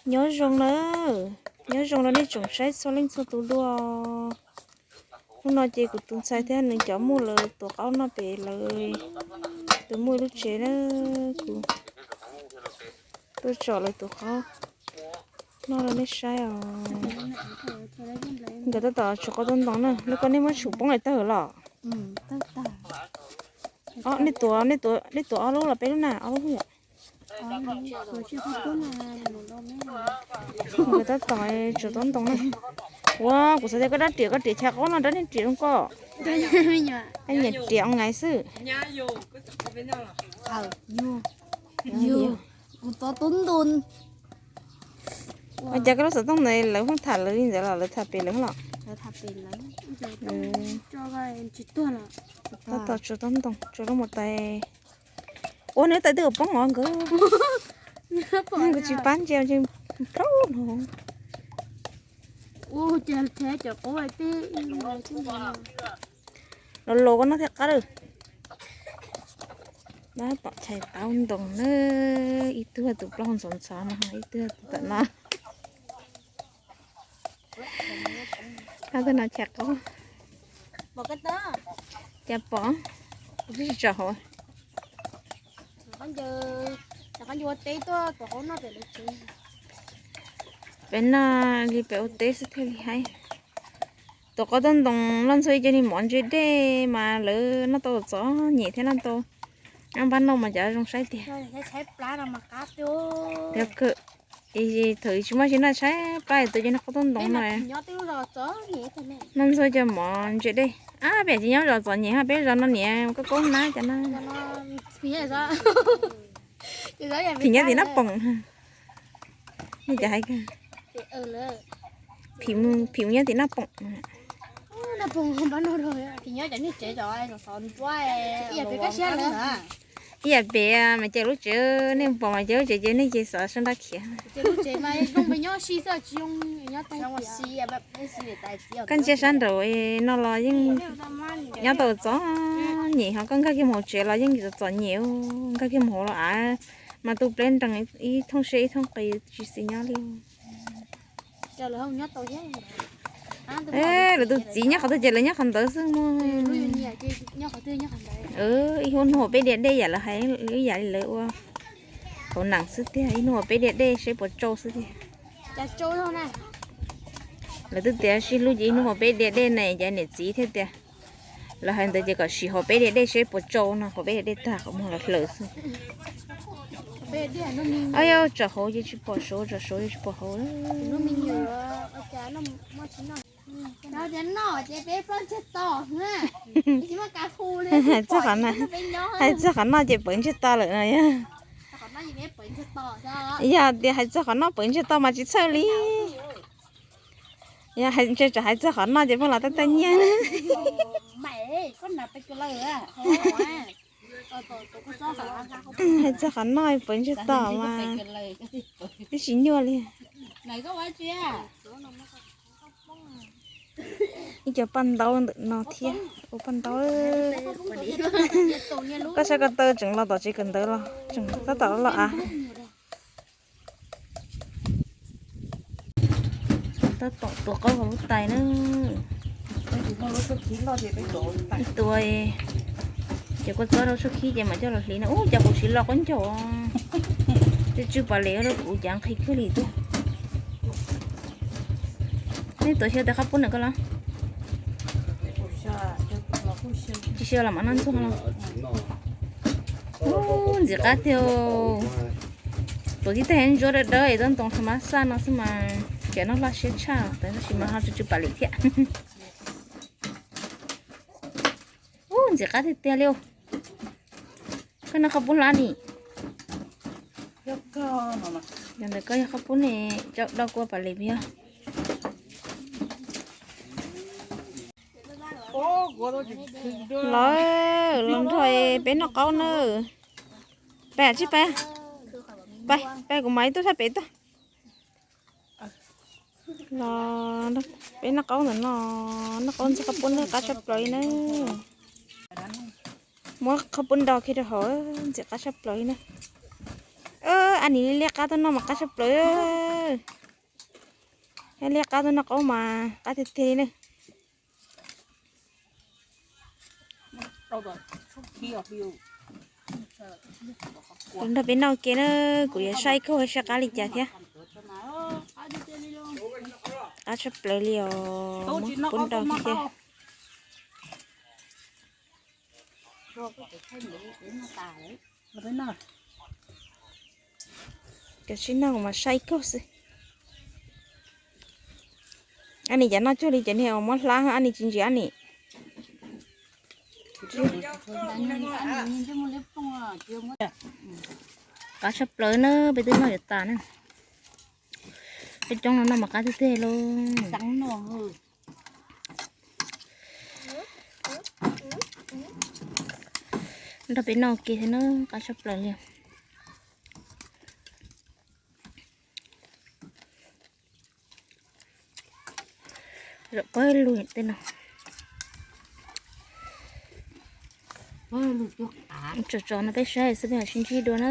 Nyob zoo na, nyob zoo rau nej tsoom saib txhua leej txhua tus dua. Hnub no ces kuv tus ntxhais thiab nws cov muaj lawv tuav qaub noj pem lawv tus muaj ib lub tsev na, kuv tuaj tsom lawv tuav qaub noj rau nej saib os. Nkawd tab tom tsuav qaub toj ntoo na, lub koj nej muab tshum poob lawm tag los? Nej tuav, nej tuav ob lub los peb lub na, ob lub yom. Nkawd tab tom tsuav qaub ntoo na. Ua, kuv xav tias koj rab riam, koj riam chaw qaub no rab niag riam zoo koj. Nyiam riam oo ngais xwb. Kuv tuav qaub ntoo. Ua cas koj lub xov tooj ntawd lawv pheej tham lawv li ntawd los lawv tham pem lawv los? Tab tom tsuav qaub ntoo, tsuav lub mus tais. Ua nws tais twb poob os nkawd. Nkawd tsis pab ntsia plaub no. Los los koj noj thiaj qab lawm. Tab tom chais qaub ntoo na, ib tug tus plaub ntxhov ntxhov no, ib tug tus tom no. Tab tom no chais qaub. Cas pom, kuv twb tsis tsom hauv. Peb noj li peb ua teb xwb thiaj li haib. Tuav qaub toj ntoo noj ntxuag ib co niag mov ntse dej mas lawv noj tau txom nyem thiab noj tau npab noj mas cov zoo saib tiag. Yog kawg, thaum tsis muaj tsis noj tshaib plab tuav cov niag qaub toj ntoo no, noj ntxuag cov mov ntse dej. Ab, peb tsis nyob zos txom nyem hos peb zos no niam koj kaub nab cov na. Phim nyob tim Nab Poom. Nej cov hais, phim nyob tim Nab Poom. Ib yam pem mas ces lub tsev, nej pom mas ces lub tsev ces nej ces xav sab nrab khiav. Koj ntsia sab nraud no los yeej nyob tau txom nyem, ho koj nkag kiag mus hauv tsev los yeej txom nyem, nkag kiag mus hauv los av mas tu pleb nrees ib thooj siab ib thooj qis tsis xis nyob li. Lawv tus txiv nyob qhov twg ces lawv nyob qhov ntawd xwb mas. Ib hnub hnub peb dia dej yam lawv hais, ib yam li lawv ua hauv neem xwb tiag, ib hnub peb dia dej seb puas tsau xwb tiag. Lawv twb tias sib hlub ces ib hnub peb dia dej na, ces niam txiv thiaj tias, lawv hais ntawd ces kom sim hauv peb dia dej seb puas tsau no, hauv peb dia dej tag kom muag los hlawv xwb. Ab, yog tsom hauv ces tsis pom, suav tsom suav ces tsis pom hauv. Hais txog qhov noj ces pawv ntsiag to lawm no yog. Yog tias hais txog qhov noj pawv ntsiag to mas tsis txhawj li. Yog ntshe tsam hais txog qhov noj ces pheej los tab tab nyiaj. Hais txog qhov noj pawv ntsiag to mas twb tsis nyuaj li. Ib co paj ntaub ntawm no thiab, ua paj ntaub. Koj saib ko taw tseem los tom tsev kawm ntawv los tseem tab tom los av. Tab tom tuav qaub hauv lub tais na. Ib tuav ces kua txob rau tshuaj khib ces mam coj los hliv no. Ub, cas kuv siv los qaub ncaug. Tej tswj pas les rau kuv cas nqhis kiag li tuaj. Nej tuav xyaw tes qab pub ntawm koj los? Tsis xyaw los mam noj ntxuag los. Ub, ntxim qab tiag. Tuav tib teg ntsuab dawb dawb es toj ntoo tha mab xaj no xwb mas ces noj loj siab tshaj, tab sis mas ho tsw tsw pas lis thiab. Ub, ntxim qab tiag tiag li. Koj noj qhaub poob hla ni? Yog ntawm koj yog qhaub poob ne, coj do kua pas lis yog. Los, los nrog peb noj qaub na. Peb tsib peb, peb kuv mam ib tug thaj pem tuaj. Los peb noj qaub ntawm no, noj qaub ntxim qab pub nej qab tshaj plaws li na. Muab qhaub poob do kiag rau hauv, ntxim qab tshaj plaws li na. Ab nis, liab qab tuaj noj mas qab tshaj plaws. Liab qab tuaj noj qaub mas qab tiag tiag li na. Nrog peb noj ke na, kuv yuav saib koj saib qab li cas thiab. Qab tshaj plaws li os, muab pub nrau thiab. Cov sib noj kuv mam saib koj xwb. Ab nis, cas noj cuag li cov niag uas muab hlab, ab nis tsis ntsia ab nis. Qab tshaj plaws na, peb twb noj yuav tas na. Peb coob no noj mas qab tiag tiag lauj. Nrog peb noj ke thiab na, qab tshaj plaws li. Zaum pawg lug tej no. Tso tso no peb saib xwb, peb mam sib ntsib dua na.